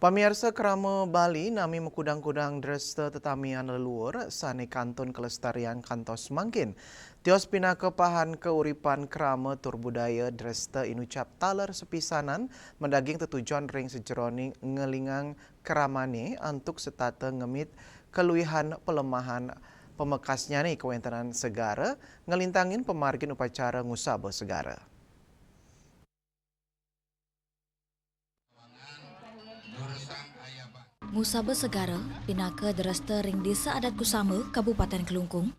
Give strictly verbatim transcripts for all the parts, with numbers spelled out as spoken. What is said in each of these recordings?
Pamiarsa, krama Bali nami makudang-kudang dresta tetamian leluhur sane kantun kelestarian kantos mangkin. Tios pinaka pahan kauripan krama tur budaya, dresta inucap taler sepisanan madaging tetujon ring sajeroning ngelingang kramane antuk setata ngemit keluihan pelemahan pamekasnyane kawentenan segara, ngelintangin pamargin upacara ngusaba segara. Ngusaba segara pinaka dresta ring Desa Adat Kusamba, Kabupaten Klungkung.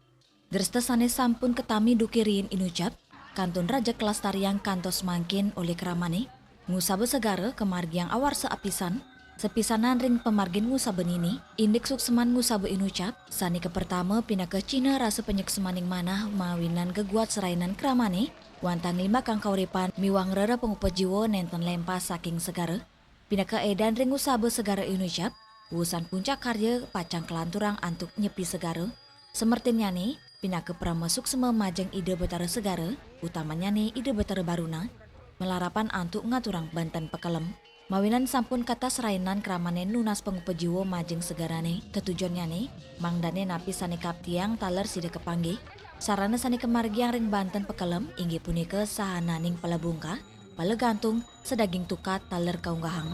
Dresta sane sampun katami duke riin inucap, kantun raja kelestariang kantos mangkin olih kramane. Ngusaba segara kamargiang awarsa apisan, sepisanan ring pamargin ngusaba nini, indik suksman ngusaba inucap, sane kapertama pinaka cihna rasa panyuksmaning manah mawinan geguat serainan kramane, wantah nglimbakang kauripan miwah ngrereh pangupa jiwa nenten lempas saking segara. Pinaka edan ring ngusaba segara inucap, wusan puncak karya pacang kalanturang antuk nyepi segara. Semertinnyane pinaka parama suksma majeng Ida Batara segara, utamannyane Ida Batara Baruna, malarapan antuk ngaturang banten pakelem. Mawinan sampun katas rainan kramane nunas pangupa jiwa majeng segarane. Tetujonnyane, mangdane napi sane kaptiang taler sida kapanggih. Sarana sane kamargiang ring banten pakelem inggih punika sahananing pala bungkah, pala gantung, sadaging tukad taler kaunggahang.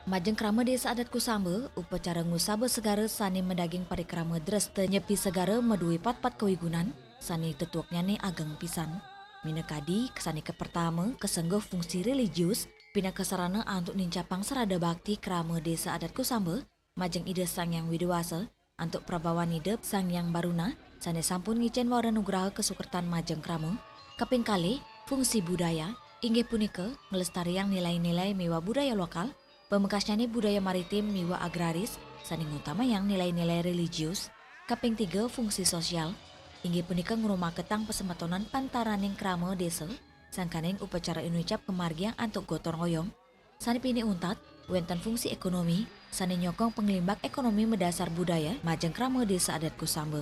Majeng krama Desa Adat Kusamba, upacara ngusaba segara sane madaging parikrama dresta nyepi segara madue patpat kawigunan, sane tetueknyane ageng pisan. Minakadi, sane kapertama, kasengguh fungsi religius, pinaka sarana antuk nincapang srada bakti krama Desa Adat Kusamba, majeng Ida Sang Hyang Widi Wasa, antuk prabawan Ida Sang Hyang Baruna, sane sampun ngicen wara nugraha kasukertan majeng krama. Kaping kalih, fungsi budaya, inggih punika nglestariang nilai-nilai miwah budaya lokal, pamekasnyane budaya maritim miwah agraris, sane ngutamayang nilai-nilai religius. Kaping tiga, fungsi sosial, inggih punika ngrumaketang pasemetonan pantaraning krama desa, sangkaning upacara inucap kamargiang antuk gotong royong. Sane pinih untat, wenten fungsi ekonomi, sane nyokong panglimbak ekonomi madasar budaya majeng krama Desa Adat Kusamba.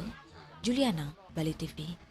Juliana, Bali T V.